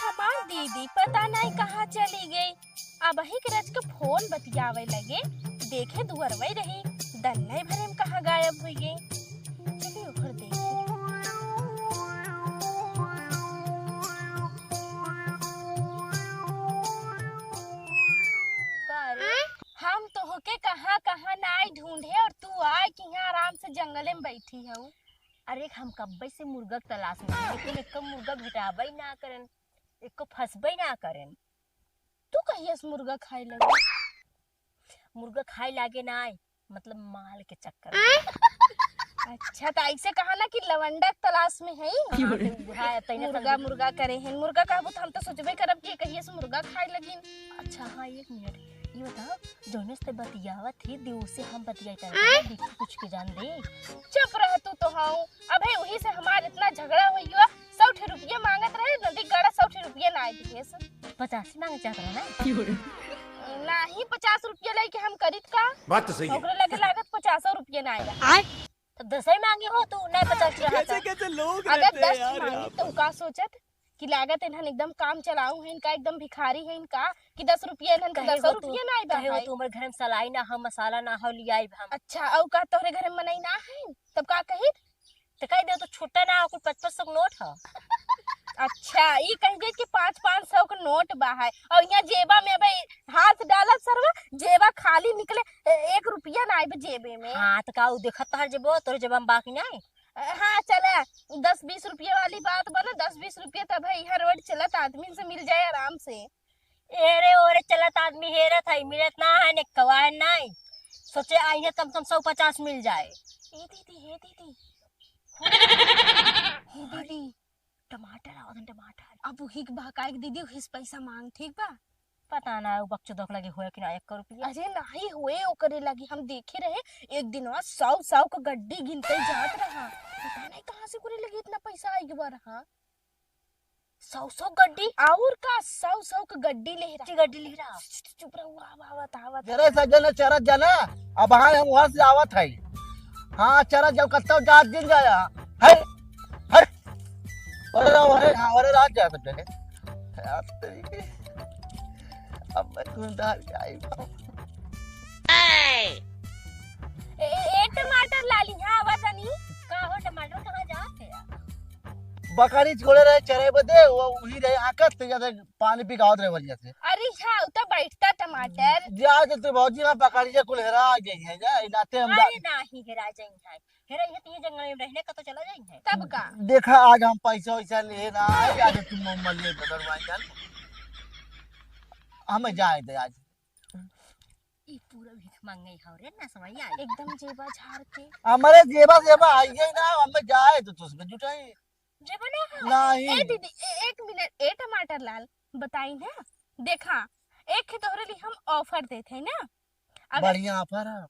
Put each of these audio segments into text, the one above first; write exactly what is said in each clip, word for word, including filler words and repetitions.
हमार दीदी पता नहीं कहाँ चली गई। अबही के रच के फोन बतियावे लगे, देखे दुअरवई रही, दन्नई भरे में कहाँ गायब हुई गई। चलिए ओकर देखी। का रे? हम तोहके कहाँ कहाँ नाई ढूंढे और तू आए कि यहाँ आराम से जंगले में बैठी हऊ। अरे, हम कब्बे से मुर्गा के तलाश में हई, लेकिन एको मुर्गा भेटाबे ना करेन, एको फंसबे ना करेन। तू कहियस मुर्गा खाए लगे? मुर्गा खाए लागे ना आए, मतलब माल के चक्कर में। अच्छा, त ऐसे कहा ना कि लवंडा के तलाश में है। हाँ, तो उहे है, तैने मुर्गा, समझ मुर्गा करे हैं। मुर्गा कहबू तो हम तो सोचबे करब कि कहिए से मुर्गा खाए लगिन। अच्छा, हाँ, एक मिनट, ये बताओ, जौने से बतियावत थी, दिउ से हम बतियाई तारे, बिक्की कुछ के जान दे। चुप रह तू तो, हाँ। अबे वही से हमार इतना झगड़ा हुई हुआ, सौ ठे रुपये मांगत रहे, नदी गाड़ा सौ ठे रुपये ना आए दिए से। पचासी मांगे चाहत रहे ना? नहीं, पचास रुपये लेके हम करीत का? बात तो सही है। ओकरे लगे लागत पचासो रुपये ना आएगा। आए? तो दसई मांगे हो तू, नहीं पचास रहा कैसे था। कैसे लोग अगर रहते हैं दस यार, मांगी यहाँ तो पर। का सोचत कि लागत इन्हन एकदम काम चलाऊ है, इनका एकदम भिखारी है इनका, कि दस रुपये इन्हन के कहे दसो हो तू, रुपये ना आए कहे हो भाई। तू, हमारे घर में सलाई ना हो, मसाला ना हो, ले आइब हम। अच्छा, और का तोहरे घर में मनई ना है, तब का कही? तो कह दे तो छुट्टा ना हो, कुल पच पच सौ के नोट हो। अच्छा, ई कह दे कि पाँच पाँच सौ के नोट बा है, और यहाँ जेबा में अबे हाथ डालब सरवा, जेबा खाली निकले, ए-, एक रुपया ना आइब जेबे में। हाँ, तो का उ देखत तोहर जेबो, तोर जेबा में बाकी नहीं? अ, हाँ, चला, दस बीस रुपया वाली बात बना, दस बीस रुपया तब है, यहाँ रोड चलत आदमी से मिल जाए आराम से। एरे ओरे चलत आदमी हेरत है, मिलत ना है, ने कवाए नहीं। सोचे आई है कम से कम सौ पचास मिल जाए। ए दीदी, हे दीदी, हे दीदी, टमाटर आवत हैं, टमाटर। अब वही के बहकाए के दीदी, वही से पैसा मांग, ठीक बा? पता ना, उ बकचोदक लगे होए कि ना, एक रुपया। अरे नाही होए, ओकरे लगे हम देखे रहे, एक दिन वहाँ सौ, सौ के गड्डी गिनते जात रहा। पता नहीं कहाँ से ओकरे लगे इतना पैसा आई गवा रहा। सौ, सौ गड्डी? और का, सौ, सौ के गड्डी ले रहा। की गड्डी ले रहा? चुप रहो, आव-, आवत, आवत। जरा सा जना, चरत जाना, अब हाँ, हम वहाँ से आवत है। हाँ, चरत जाओ, कत्ता जात दिन जाया। है, है। अरे राव, अरे, हाँ, अरे रात जा सकते हैं। यार, तेरी के। अब मैं तुम्हें डाल के आई हूँ। ए, ए, ए, टमाटर लाली, यहाँ आवा तनी। का हो, टमाटर कहाँ जात है यार? बकरी छोड़े रहे चरे बदे, वो वही रहे आकत, तो जैसे पानी पिकावत रहे बढ़िया से। अरे हाँ, उ तो बैठता टमाटर। जा तो तू भौजी, वहाँ बकरिया कुल हेरा आ गई है, जा, इनाते हम जा- अरे नाही, हेरा जाई है। हेरा, ये तीन जंगल में रहने का तो चला जाई है। तब का? देखा, आज हम पैसा वैसा ले ना आए, आज तुम मम्मा ले बदल भाई जान। हमें जाए दे आज। ई पूरा भीख मांगे हो रे, ना समझ आई। एकदम जेबा झाड़ के। हमारे जेबा, जेबा आई है ना, हमें जाए तो तुझमें जुटाई। जेबा ना है। नहीं। ए दीदी, ए-, एक मिनट, ए टमाटर लाल, बताई ना, देखा, एक ही तोहरे लिए हम offer देत है ना, अगर बढ़िया offer है।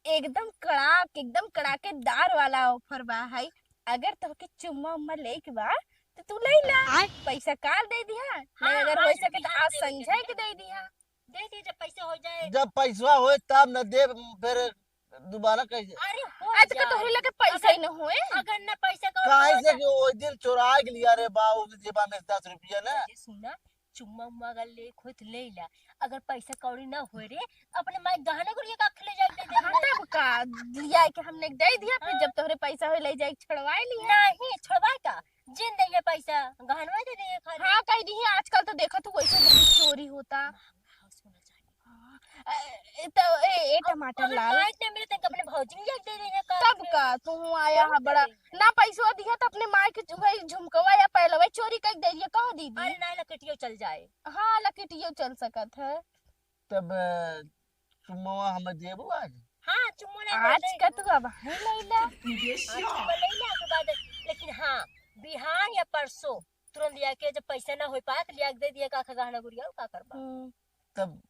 एकदम कड़ाक, एकदम कड़ाकेदार वाला offer बा है। अगर तोहके चुम्मा उम्मा लेके बा, तो तू ले ला। आय। पैसा काल दे दिया, हाँ, नहीं अगर हो आज सके तो बिहान आज दे संझा देंगे। के दे दिया। दे दे, जब पैसा हो जाए। जब पैसा होए तब न दे, फिर दोबारा कैसे? अरे हो आज का जा। तोहरे लगे पैसा अगर ही न होए। अगर न पैसा कौड़ी काहे होए से तो कि वो दिन चोरा के लिया रे बा, उस जेबा में दस रुपया ना। अरे सुना, चुम्मा उम्मा अगर ले खोत ले ला, अगर पैसा कौड़ी ना होए रे, अपने माई गहना गुड़िया का ले जाए दे दे हाँ, ना। तब का लिया के हमने दे दिया, फिर हाँ। जब तोहरे पैसा होए ले जाए छुड़वाए लिया। नहीं, छुड़वाए का? जिन दे ये पैसा, गहनवा दे दे ये खाली। हाँ, कह दी है, आजकल तो देखा तू वैसे बहुत चोरी होता। महंगा house होना चाहिए। हाँ, ए, ए, तो, ए, ए, अब टमाटर अगर लाल। लाइट ना मिले तो अपने भौजी के दे दे ये का तब के। का, तू आया तब है बड़ा। दे दे। ना पैसवा दिया तो अपने माई के वही झुमकवा या पहलवा चोरी कर दे दिया, कह दीदी। अरे ना, लकटियो चल जाए। हाँ, लकटियो चल सकत है। तब, अ, चुम्मवा हमें देबू आज? हाँ, चुम्मो ले आज ले। का तू अब है लैला? आज चुम्मो ले ले, ओके बाद, लेकिन हाँ, बिहान या परसों तुरंत लिया के, जब पैसा ना हो पाए तो लिया के दे दिया, का, का गहना गुड़िया, का करबा? हम्म। तब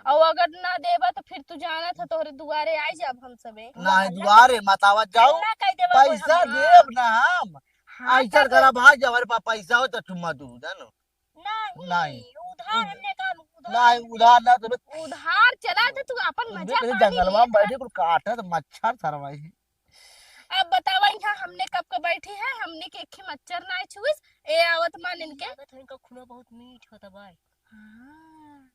और अगर ना देबा तो फिर तू जाना था, तोहरे दुआरे आई जाब हम सबे। नहीं, दुआरे मत आवत जाओ। हल्ला कर देबा पैसा कोई। देब ना हम। हाँ, ऐसा तब करा भाई, जब हमारे पास पैसा हो तो चुम्मा दू, जानो। नहीं, नहीं। उधार हमने का, उधार नहीं, हमने उधार ना तो उधार चला था, तू अपन मजा देख, पानी जंगलवा में लेत बैठे रह। कुल काटत मच्छर सरवाई। अब बतावा, यहाँ हमने कब के बैठी है, हमने के एक ही मच्छर ना छुइस। ए, आवत मान इनके। लागत है इनका खूनवा बहुत मीठ होता भाई। हाँ।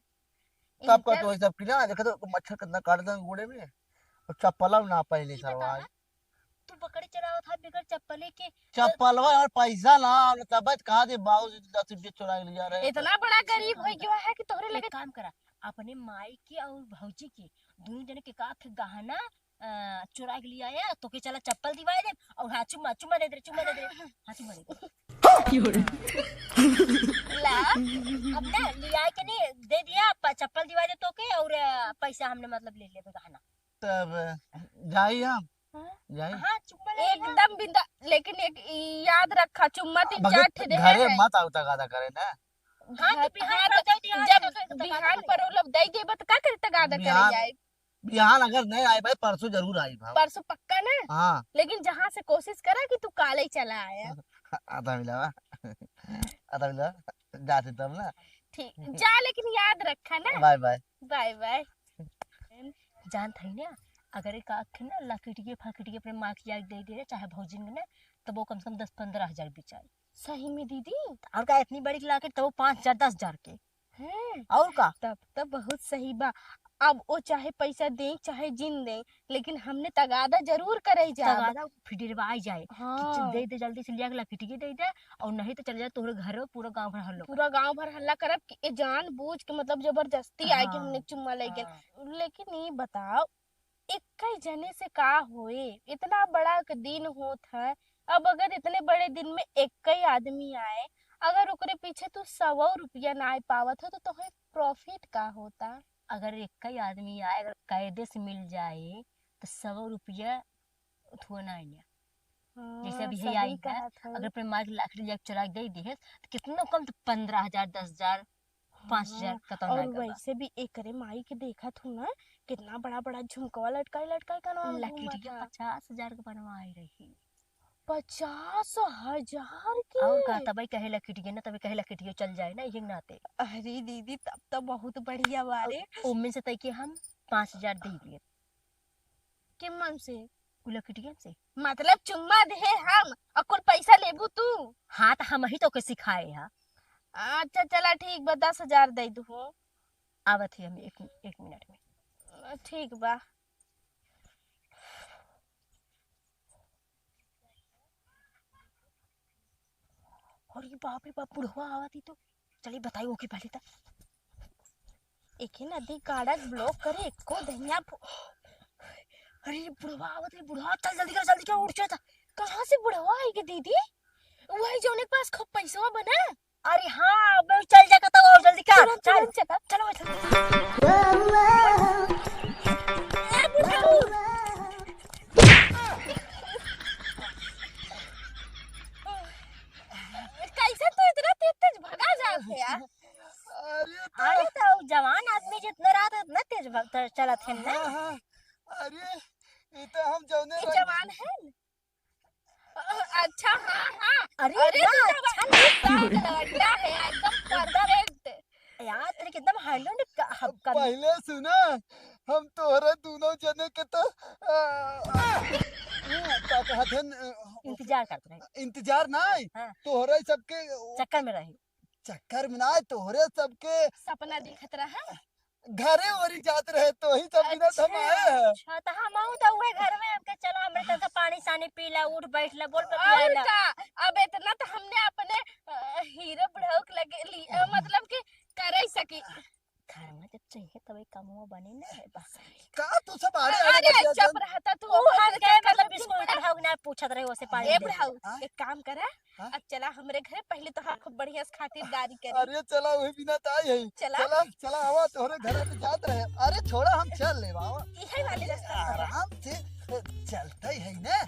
तब का इनकर तो सब किना, देखो तो मच्छर कितना काट देंगे गोड़े में। और चप्पल ना पहनी ये सरवा। बतावा, तू बकरी चरावत हा बिगर चप्पले के। चप्पलवा और पैसा ना, और तब कहा दे बाबू जी दस रुपये चुरा के ले जा रहे हैं। इतना बड़ा गरीब हो गया है कि तोहरे एक लगे काम करा, अपने माई के और भौजी के, दोनों जने के का के गहना, अ, चुरा के ले आया, तो के चला चप्पल दिवाए दे, और हाँ, चुम्मा, चुम्मा दे दे, चुम्मा दे दे, हाँ, चुम्मा दे दे। ला, अब ना ले आए के नहीं, दे दिया, प-, चप्पल दिवाए दे तो के, और, अ, पैसा हमने मतलब ले लेबे गहना। तब जाई हम? हाँ? जाई? हाँ, चुम्मा ले लिया। एकदम बिंदा, लेकिन एक याद रखा, चुम्मा तीन मगर चार ठे दे घरे है। मत आउ तगादा करे ना। हाँ, तो घर, बिहान हाँ, पर तो जाई, बिहान जब तो, तो, तो बिहान तगादा पर करे। वो लोग दे देबे, तो का करे तगादा करे बिहान, जाए? बिहान अगर नहीं आए भाई, परसों जरूर आई भाई। परसों पक्का ना? हाँ। लेकिन जहाँ से कोशिश करा कि तू काले चला आया। आधा मिलावा। आधा मिलावा। जाते तब ना। ठीक, जा, लेकिन याद रखा ना। Bye bye. Bye bye. जानत हई ना, अगर एक आँख ना लकिटिए फकिटिए अपने माँ के जाके दे दे, चाहे भौजिन के ना, तब वो कम से कम दस पन्द्रह हजार बिचाई। सही में दीदी? और का, इतनी बड़ी लॉकेट, तब वो पाँच हजार, दस हजार के। हैं? और का? तब तो बहुत सही बा। अब वो चाहे पैसा दे, चाहे जिन दे, लेकिन हमने तगादा जरूर करे जाब। तगादा फिटिरवाई जाए कि हाँ। दे दे, जल्दी से लिया के लकिटिए दे दे, और नहीं तो चले जाए तोहरे घर में, पूरा गाँव भर हल्ला पूरा गाँव भर हल्ला करब कि ए जानबूझ के, मतलब, जबरदस्ती आए कि हाँ। हमने चुम्मा लेके। हाँ। लेकिन ये बताओ, इक्के जने से का होए? इतना बड़ा क दिन होत है, अब अगर इतने बड़े दिन में इक्के आदमी आए, अगर ओकरे पीछे तू सौ रुपया ना पावत हो, तो तोहे profit का होता? अगर इक्के आदमी आए, अगर कायदे से मिल जाए, तो सौ रुपया उठुआ ना आइया। जैसे हाँ, अभी है सही आई है, कहत है। अगर अपने मार के लाख लिया चुरा के दे दे है, तो कितना कम तो पन्द्रह हजार, दस हजार, पाँच हजार हाँ, कतौ और ना गवा। वैसे भी एकरे माई के देखत हूँ ना, कितना बड़ा बड़ा झुमकवा लटकाई लटकाई कनवा में लकिटिया घूमत है। पचास हजार के बनवाए रही। पचास हजार के? और का, तबे कहे लकिटिया ना, तबे कहे लकिटिया चल जाए ना, ये नाते। अरे दीदी, तब तो बहुत बढ़िया बारे। और ओमे से तय के हम पाँच हजार दे दिए। के मन से? उ लकिटियन से। मतलब चुम्मा देहे हम, और कुल पैसा लेबू तू? हाँ, तो हम ही तो के सिखाए हा। अच्छा, चला ठीक बा, दस हजार दे दू हो। आवत ही हम एक, एक मिनट में। ठीक बा। अरे बाप रे बाप, बुढ़वा आवत ही तो। चली बताई ओके पहले तक। एके नदी गाड़ा block करे, एको दहिया फु-, अरे बुढ़वा आवत रे, बुढ़वा, चल जल्दी कर, जल्दी कर, उठ जाता। कहाँ से बुढ़वा आई गे दीदी? वही जौने के पास खूब पैसवा बना। अरे हाँ, अब चल जा, तो और जल्दी कर, तुरंत, चल। तुरंत चला। चलो, चलो। ए बुढ़ऊ। कैसे तू इतना तेज तेज भगा जात है यार? अरे तो अरे तो जवान आदमी जितना रहत है उतना तेज भग-, त-, चलत है ना। हाँ, हाँ। अरे, ये तो हम जौने ये रंग जवान है न? अ-, अच्छा, हाँ, हाँ। अरे, अरे, इतना तू तो अच्छा एकदम लौंडा है, एकदम perfect। यार, तेरे के एकदम हाईलैंड का, हम कर पहले सुना, हम तोहरे दोनों जने के तो, आ, आ, वो का कहत हन, अ, इंतजार करत रहे। इंतजार नाहीं, हाँ। तोहरे सबके चक्कर में रहे। चक्कर में ना, तोहरे सबके सपना दिखत रहा। घरे ओरी जात रहे, तो ही सब बिना अच्छा, थमाए है। अच्छा, तो हम आऊं तो उहे घर में हमके चलो, हमरे तन से पानी सानी पी ला, उठ बैठ ला, बोल बतिया और ला। का? अब इतना तो हमने अपने, अ, हीरो बुढ़ऊ के लगे ली, अ, मतलब कि करे सकी। घर में जब चाहिए तब एक कमवा बने ना है बस। का तू सब आड़े आड़े अरे, बतिया चुप जान? रहता तू, तू ओकर हंस के गए, चक्कर मतलब में बिस्कुट क्यों उठाओ ना, पूछत रहे ओसे पानी ए दे। बुढ़ऊ, हाँ? एक काम करा, हाँ? अब चला हमरे घरे, पहले तोहार खूब बढ़िया से खातिरदारी करी। अरे चला, वही बिना तो आई है। चला। चला, चला, आवा, तोहरे घरे पे जात रहे। अरे छोड़ा, हम चल ले, आवा। इहे वाले अरे, रास्ता से। आराम से, चलते ही है ना।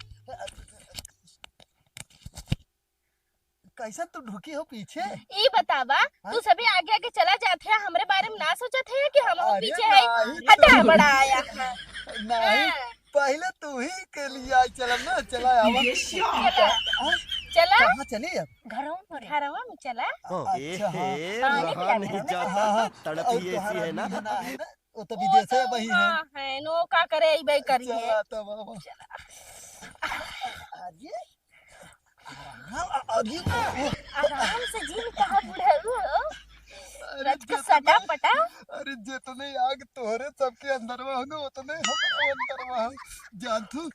कैसन तू ढुकी हो पीछे? ई बतावा, हाँ? तू सभी आगे आगे चला जात है, हमरे बारे में ना सोचत है कि हम अरे पीछे है? नहीं, हटा, तू बड़ा आया है। नहीं, हाँ। पहले तू ही के लिए आई, चलम ना, चला आवा। ये क्या? चला। हाँ? चला। कहाँ चली अब? घरों में। घरवा में चला। हाँ। अच्छा, हाँ। ए, पानी रहा पिया नहीं घरों में। जाता, हाँ, हाँ। तड़प और ही ऐसी तुम्हारा है ना। भी है ना, है ना? वो तो विदेश है, वही है। हाँ, है, नो का करे, अइबे करिए। चला, तब आवा। चला। अरे, आराम, अरे, आराम से जिन कहा बुढ़ऊ हो। अरे, रच के जेतने, सटा पटा। अरे, जेतने आग तोहरे सबके अंदरवा हो ना, ओतने हमरे अंदरवा हो। जानथू,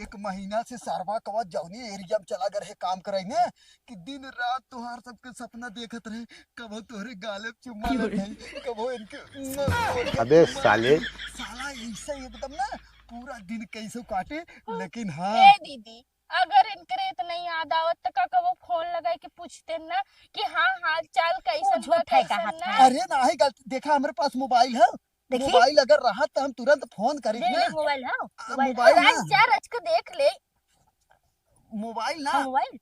एक महीना से सरवा कवा जौनी area में चला गए रहे काम करे ने, कि दिन रात तोहार सबके सपना देखत रहे, कबो तोहरे गाले पे चुम्मा लेत है, कबो इनके अबे साले। साला ऐसे एकदम ना पूरा दिन कैसे काटे, लेकिन हाँ। ए दीदी, अगर इनकरे इतना याद आवत त का कबो फोन लगाई के पूछते ना कि हाँ, हाल चाल कैसन बा, झूठ है कैसन कहत ना? है। अरे नाही गलती, देखा हमरे पास मोबाइल है, देखी? मोबाइल अगर रहत त हम तुरंत फोन करी देख ना। ले मोबाइल है, आ, मोबाइल। मोबाइल ना। राज जा रच के देख ले। मोबाइल ना। हाँ, मोबाइल।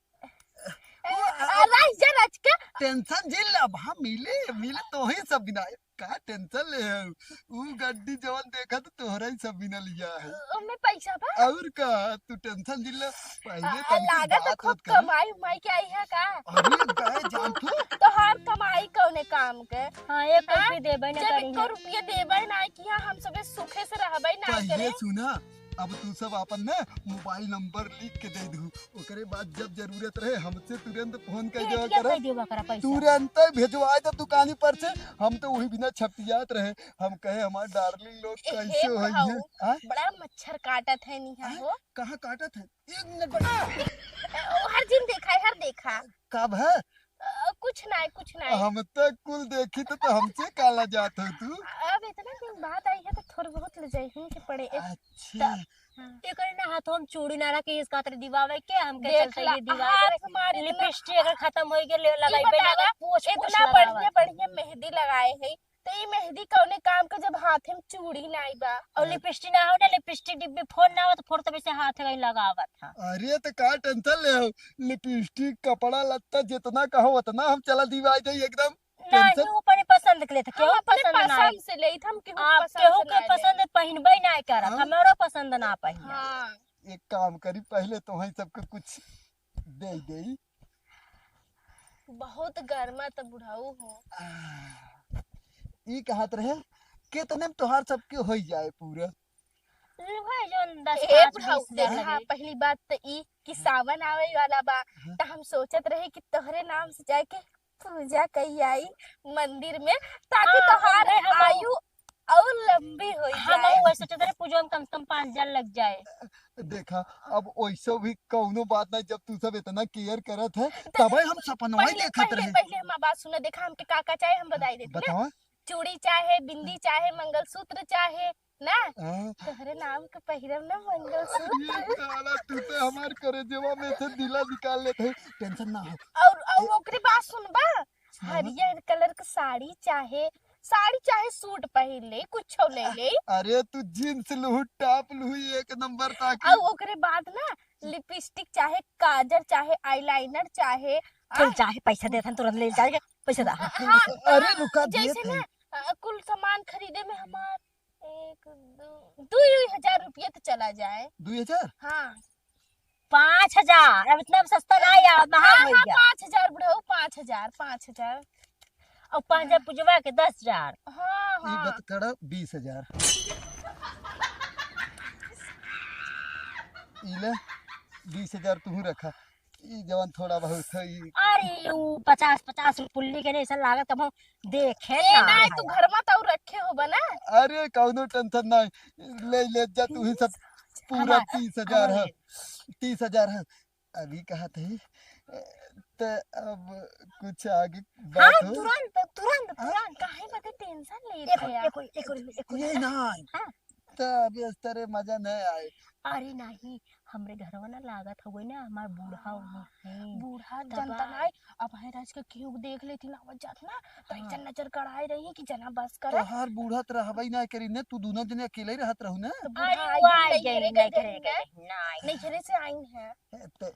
ओ, आ, आ, राज जा रच के। टेंशन जिन ले, अब हम मिले, मिले तोही सब बिना। का टेंशन ले है? ऊ गड्डी जवन देखा त तोहरा ही सब बिना लिया है। ओमे पैसा बा? और का, तू टेंशन जिन ले। पहले आ, तनिक लागत बात खूब होत करी। कमाई उमाई के आई है का? अरे, गए जान तू। तोहार कमाई कौने काम के? हाँ, एक हाँ? रुपये देबे ना जब करी एको है। रुपये देबे ना कि हाँ, हम सबे सुखे से रहबे ना पहले करे। सुना, अब तू सब आपन ना मोबाइल नंबर लिख के दे दू, ओकरे बाद जब जरूरत रहे हमसे तुरंत फोन कर देवा भेजिया करा। कर देवा करा पैसा। तुरंत भेजवा दे दुकानी पर से, हम तो वही बिना छपटियात रहे। हम कहे हमार डार्लिंग लोग ए, कैसे हे होई है? भाऊ, हाँ? बड़ा मच्छर काटत है निहा हाँ? हो। कहाँ काटत है? एक मिनट बता। ओ, हर जिन देखा है, हर देखा। कब है? अ, कुछ नाय, कुछ नाय। हम त कुल देखी त, त हमसे काला जात हो तू। अब इतना दिन बाद आई है त थोड़ बहुत ले जाई ही के पड़े। ए, अच्छा। त, हाँ। एकरे ना हाथ हम चूड़ी ना रखे, इस खातिर दिवावे के, हमके देख चलते ला, ये दिवावे हाथ के। मारी इतना लिपस्टिक अगर खत्म होई के ले, ई लगाई पे बतावा, ना, पोछ, पोछ इतना लगावा। बढ़िया, बढ़िया मेहंदी लगाए है, त ई मेहंदी कौने काम के जब हाथे में चूड़ी नाई बा? और हाँ। लिपस्टिक ना हो ना, लिपस्टिक डिब्बी फोन ना हो त फोन तबे से हाथ में लगावत है। अरे त का टेंशन ले हो, लिपस्टिक, कपड़ा लत्ता जितना कहो उतना हम चला दिवाई जाई एकदम। नहीं, टेंशन वो अपने पसंद के लेते, हम केहू अपने पसंद ना पसंद से लेत, हम केहू आप पसंद केहू से के ना लेत। पसंद पहिनबे ना करत, हाँ। हमारो पसंद ना पहिने। हाँ। एक काम करी, पहले तो वही सबके कुछ दे देई। बहुत गर्मा त बुढ़ऊ हो। आ, ई कहत रहे, कितने में तोहार सबके होई जाए पूरा? ले भाई, जौन दस ए पाँच बुढ़ऊ, बीस हजार देखा, लगे। पहली बात त ई कि हाँ। सावन आवे वाला बा, हाँ। त हम सोचत रहे कि तोहरे नाम से जाए के पूजा कई आई मंदिर में, ताकि हाँ, तोहार हमरे हम आयु और लंबी होई हम जाए। वैसे सोचत रहे पूजा में कम से कम पाँच हजार लग जाए। देखा, अब वैसे भी कौनो बात नहीं, जब तू सब इतना केयर करत है, त तबे हम सपनवा ही पहले, देखत पहले, रहे। पहले हमार बात सुना, देखा, हमके का का चाहे, हम बताई देती ना। बतावा। चूड़ी चाहे, बिंदी चाहे, मंगलसूत्र चाहे, ना? हाँ। तोहरे नाम के पहिरब ना मंगलसूत्र। अरे साला, तू तो हमार करेजवा में से दिला निकाल लेत है। टेंशन ना हो। और, और ओकरे बात सुनबा? सुनावा। हरियर कलर के साड़ी चाहे, साड़ी चाहे सूट पहिर ले, कुछो ले ले। अरे तू जींस लुहू, टॉप लुहू, एक नंबर ताकि। और ओकरे बाद ना लिपस्टिक चाहे काजर चाहे आईलाइनर चाहे, चल आ? चाहे पैसा देत हन तुरंत ले जाए, पैसा दा। हाँ, अरे रुका, जैसे देत ना, है। अ, कुल सामान खरीदे में हमार एक, दो, दुई हजार रुपया तो चला जाए। दुई हजार? हाँ। पाँच हजार, अब इतना सस्ता ना यार, महंगा हाँ, हो हाँ, गया। पाँच हजार बुढ़ऊ, पाँच हजार, पाँच हजार। और पाँच हजार पूजवा के दस हजार। हाँ, ई हाँ। बत करा बीस हजार। ई ले, बीस हजार तू रखा। ई जवन थोड़ा बहुत है, ई अरे, ऊ पचास, पचास रुपये के नहीं, ऐसा लागत कब हम देखे ए, ना नहीं, है। तू घर में तो रखे हो बना। अरे, कौनो टेंशन नहीं, ले, ले जा तू ही सब। पूरा हमार, तीस हजार है, हमार। तीस हजार है। अभी कहा थे, त अब कुछ आगे हाँ, बात हो? तुरंत, तुरंत, हाँ? तुरंत, काहे बदे टेंशन लेत एक, है यार? एक, एक, एक, एक, ये ना। हाँ। त अभी इस तरह मजा नहीं आए। अरे नहीं, हमरे घरवा ना लागत हउए ना, हमार बूढ़ा हाँ, उही है। बूढ़ा तब जनता आ- नाई, अब है राज के केहू देख लेती ना, आवत जात ना, त हाँ। ऐसन नजर गड़ाए रही कि जना बस करे। तोहार बूढ़ा त रहबे ना करी ने, तू दोनों जने अकेले ही रहत रहू ना। त बूढ़ा अरे आई वो है, आई गई, नैहरे नहीं गई करे, है। नहीं। नैहरे से आई है। ए, त,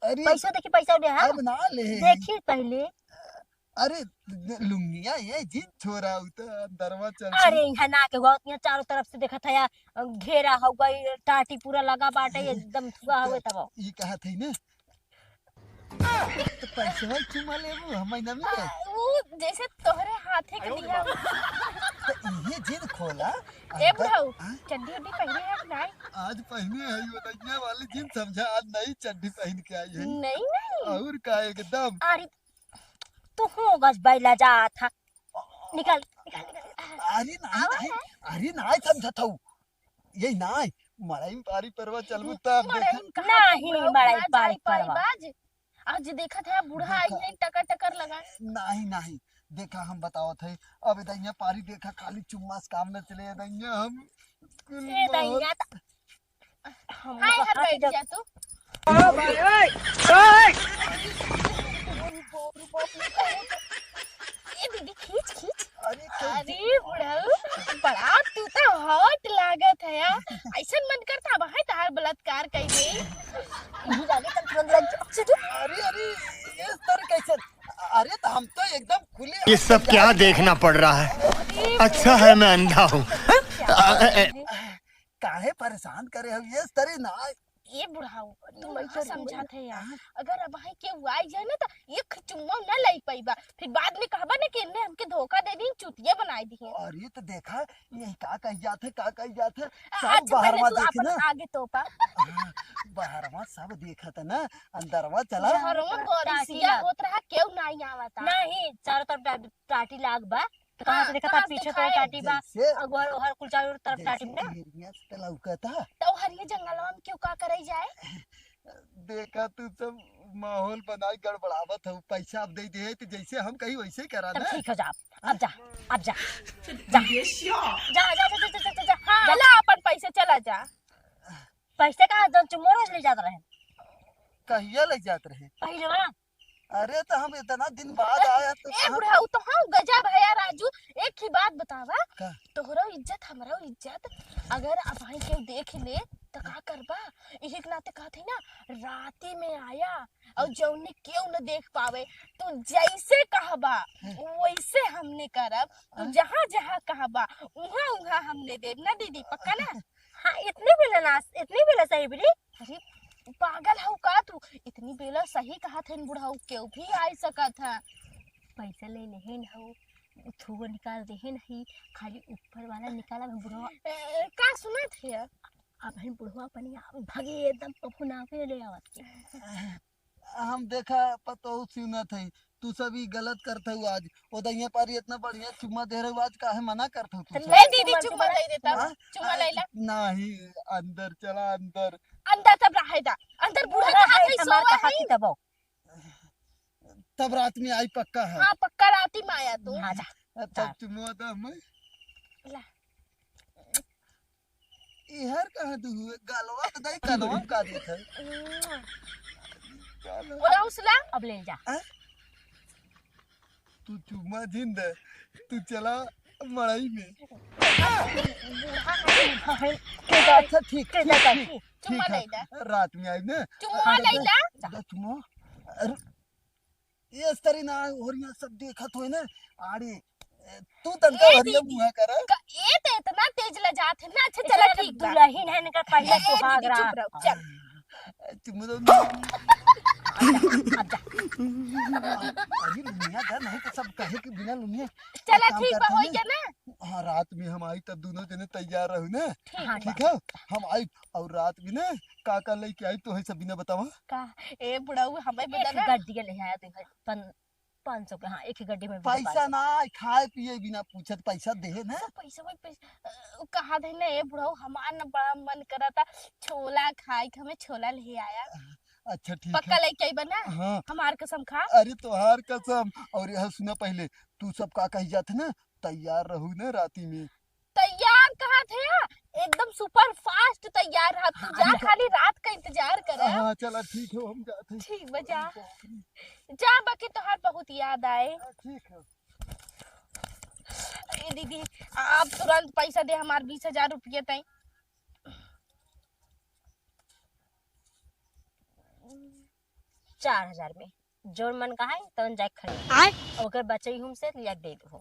अरे पैसा देखी, पैसा दे, हाँ? अब ना ले। देखी पहले। अरे, लुंगिया ये जींस छोरा, उ त अंदरवा चल अरे, के। यहाँ ना के हुआ, यहाँ चारों तरफ से देखत है, या घेरा हो गई, टाटी पूरा लगा बाटे, एकदम थुआ हो गए तब। ई कहत है ना, त पैसवा चुमा लेबू, हम ना मिले। आ, उ जैसे तोहरे हाथे के दिया। तो इहे जिन खोला। ए अंदर बुढ़ऊ, हाँ? चड्डी उड्डी पहिने है कि नाई? आज पहिने है, वो नैया वाली जिन समझा, आज नई चड्डी पहिन के आई है। नहीं, नहीं। और का एकदम। अरे, तू हो गस बैला जात हा। निकल, निकल, निकल। अरे नाई, आवा नाई, है। अरे नाई समझत हूँ। ये नाई, मड़ई में पारी परवा चलबू तब मड़ई देखा। में कहाँ नहीं, बुढ़ऊ मड़ई में कहाँ पारी जाई पाई परवा। बाज? आज देखत है बूढ़ा आई देखा। है टकर टकर लगा। नहीं, नहीं, देखा हम बतावत है, अब दैया पारी देखा खाली चुम्मा से काम न चले दैया हम। ए दैया त-, हम हाय, लोग हर हाथ बैठ जब जा तू। ओ भाई, ओए, ओए। ए दीदी, खींच, खींच। अरे, क्या अरे, बुढ़ऊ, बड़ा तू तो hot लागत है यार। ऐसन मन करता, अब है तहार बलात्कार कर दे। यही लागे तब तुरंत लग जा। अरे, अरे, ये सर कैसे? अरे, तो हम तो एकदम खुले ये सब क्या देखना पड़ रहा है? अरे, अच्छा है मैं अंधा हूँ। अ, अ, अ, काहे परेशान करे हो ये तरे ना? ए बुढ़ऊ, तू बुढ़ऊ कैसे करे समझात है यार? हाँ। अगर अब है केहू आई जाए ना तो एक चुम्मा ना लई पाइबा, फिर बाद में कहबा ना कि इनने हमके धोखा दे दी, चुतिया बनाई दी है। अरे तो देखा, यही का कही जात है, का कही जात है, आ, सब अच्छा, पहले बहरवा तू देखे अपन ना। आगे तोपा। हाँ, बहरवा सब देखत है ना, अंदरवा चला। बहरवा बरिसिया होत रहा, केहू नाई आवता। नहीं, चारों तरफ टा-, टाटी लाग बा। तो कहाँ से हाँ, देखा था? कहाँ से पीछे तो दिखाई? टाटी बा, जैसे, अगोहर, ओहर कुल चारों तरफ जैसे टाटी बा ना। हिरनिया से तो लौकता। तो हरिये जंगलवा में क्यों का करे जाए? देखा तू सब माहौल बनाई गड़बड़ावत हो, पैसा अब दे दे तो जैसे हम कही वैसे करा तब ना। ठीक हो जा, अब जा, अब जा, जा। जा, जा, जा, जा, जा। हाँ, जा। ला अपन पैसे चला जा। पैसे कहाँ जौन चुम्मो रोज ले जात रहे? कहिया ले जात रहे? पहिले बा। अरे तो हम इतना दिन बाद आया तो ए कहाँ? बुढ़ऊ तो हाँ गजब है यार राजू। एक ही बात बतावा, का? तोहरो इज्जत हमरो इज्जत, अगर अब भाई केहू देख ले तो का करबा? यही के नाते कहत है ना, राती में आया और जौने केहू न देख पावे, तू जैसे कहबा हाँ। वैसे हमने करब। तू हाँ। जहाँ जहाँ कहबा उहाँ उहाँ हमने देब ना दीदी, पक्का ना? हाँ, इतने बेला ना, इतने बेला सही बोली। अरे पागल हऊ का तू? इतनी बेला सही कहत हन बुढ़ऊ, केहू भी आई सकत है। पैसा ले लेहे न हऊ, थोड़ा निकाल देहे नहीं, खाली ऊपर वाला निकाला है बुढ़वा। ए, का सुनत है? अब हम बुढ़वा अपने आप भगे एकदम पफुना के ले आवत के। हम देखा पतोहू सुनत है, तू सब ई गलत करत हऊ आज। ओ दैया पारी इतना बढ़िया चुम्मा दे रहू, आज काहे मना करत हऊ तू तो सब? ले दीदी, चुम्मा चुम्मा दे देता। हाँ? चुम्मा ले ला। नहीं, अंदर चला, अंदर। अंदर तब रहे दा, अंदर बूढ़ा बुढ़ा कहाँ है, कहीं हमार सोवा कहाँ है? की तबो? तब रात में आई पक्का है। हाँ, पक्का रात ही में आया तू। हाँ, जा। तब जा। चुम्मा दा हमें। ला। इहर कहाँ तू हुए? गलवा तो दई, कनवा में का देत है? और हौसला? अब ले जा। हाँ? तू चुम्मा जिन दे, तू चला मड़ई में। बूढ़ा है, बूढ़ा है। ठीक है, अच्छा, ठीक, ठीक, ठीक, ठीक। चुम्मा ठीक है। ले जा। रात में आई ना। चुम्मा अच्छा, ले जा। दे, दे चुम्मा। अरे, ये तरी ना, और यहाँ सब देखत होए ना। अरे, तू तनका ए भरिया दीदी, मुँह करा। का, ए तो इतना तेज लजात है ना। अच्छा, चला, इतना ठीक बा। दुल्हन है, इनका पहले ए, सुहाग दीदी, चुप रात। रहो, चल। चुप रहो। अब जा। अरे, लुनिया जा, नहीं तो सब कहे कि बिना लुनिया चला, काम ठीक बा, करता होई नहीं। गया ना? हाँ, रात में हम आई तब दोनों जने तैयार रहू ना। ठीक हाँ, बा। ठीक है, हम आई और रात में ना का का लेके आई तो है सब बिना बतावा। का? ए बुढ़ऊ, हमें एक बता ना। गड्डी ले आया तू भाई, पन-, पाँच सौ के, हाँ, एक ही गड्डी में भी पैसा पाँच सौ। ना, खाए पिए बिना पूछत पैसा देहे ना। सब पैसा वही पैसा, अ, कहा दे ना, ए बुढ़ऊ, हमार ना बड़ा मन करता छोला खाए के, हमें छोला ले आया। अच्छा, ठीक पक्का है। लेके आइबा ना? हाँ। हमार कसम खा। अरे, तोहार कसम। और यह सुना पहले, तू सब का कही जात है ना, तैयार रहू ना राती में। तैयार कहा थे, एकदम super fast तैयार रहा। तू हाँ, जा, ठीक है। खाली रात का इंतजार कर। हाँ, चला, ठीक है, हम जाते हैं। ठीक बा, जा। अरे बाप रे। जा, बाकी तोहार बहुत याद आए। हाँ, ठीक है। ए दीदी, आप तुरंत पैसा दे हमार बीस हजार रुपये तई। चार हजार में जौन मन कहा है, तौन जाके खरीद। आय? ओकर बचई हमसे लिया के दे दो।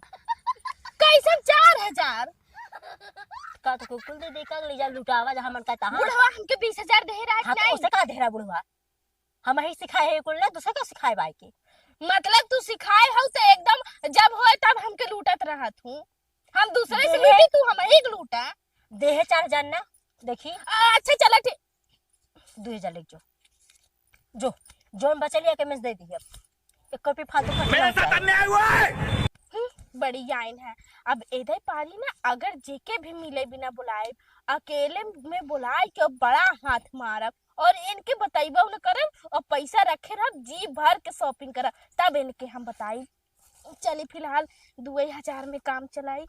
कैसन चार हजार? का तो कुल दे दे, का ले जा लुटावा, जहाँ मन का तहाँ। बुढ़वा हमके बीस हजार दे रहा है कि हाँ, तो नहीं? उसे का दे रहा बुढ़वा? हम ही सिखाए है कुल ना, दूसरे का सिखाए बाई के। मतलब तू सिखाए हो तो एकदम जब होए तब हमके लूटत रहत हूँ। हम दूसरे से लूटी, तू हमही के लूटा। देहे चार जान ना, देखी। अच्छा चला ठीक। दो हजार लेके जो, जो, जोन बचल है, के में से दे दी अब। एक रुपये फालतू खर्च ना हो। अन्याय हुआ है। हम्म, बड़ी आइन है। अब एदे पारी ना, अगर जेके भी मिले बिना बुलाए, अकेले में बुलाए के बड़ा हाथ मारब और इनके बतैबो न करब और पैसा रखे रहब, जी भर के shopping करब, तब इनके हम बताई। चली फिलहाल दुए हजार में काम चलाई।